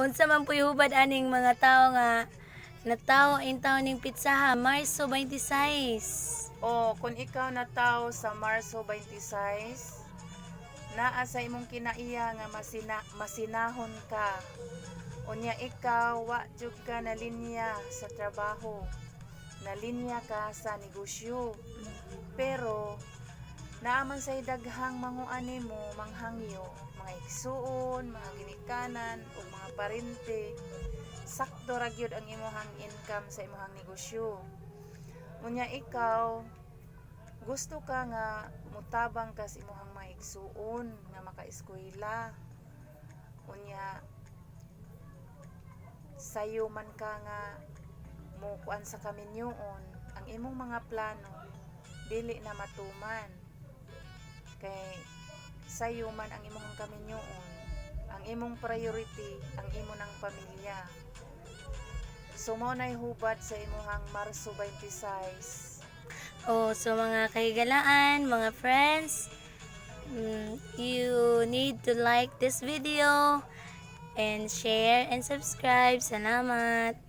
So unsa man po'y hubad aning mga tao nga natawo intawon ning petsaha, Marso 26? O kung ikaw natawo sa Marso 26, naa sa imong kinaiya nga masinahon ka. Unya ikaw, wa jud ka na linya sa trabaho. Nalinya ka sa negosyo. Pero naa man say daghang manguan nimo, manghangyo, mga igsuon, mga ginikanan ug mga parente. Sakto ra gyud ang imong income sa imong negosyo. Unya ikaw, gusto ka nga mutabang ka sa imong mga igsuon nga makaeskwela. Unya sayo man ka nga mo kuan sa kaminyoon, ang imong mga plano dili na matuman. Kay sayo man ang imong kaminyoon, ang imong priority ang imo ng pamilya. So mao nay hubad sa imong Marso 26. Oh, so mga kahigalaan, mga friends, you need to like this video and share and subscribe. Salamat.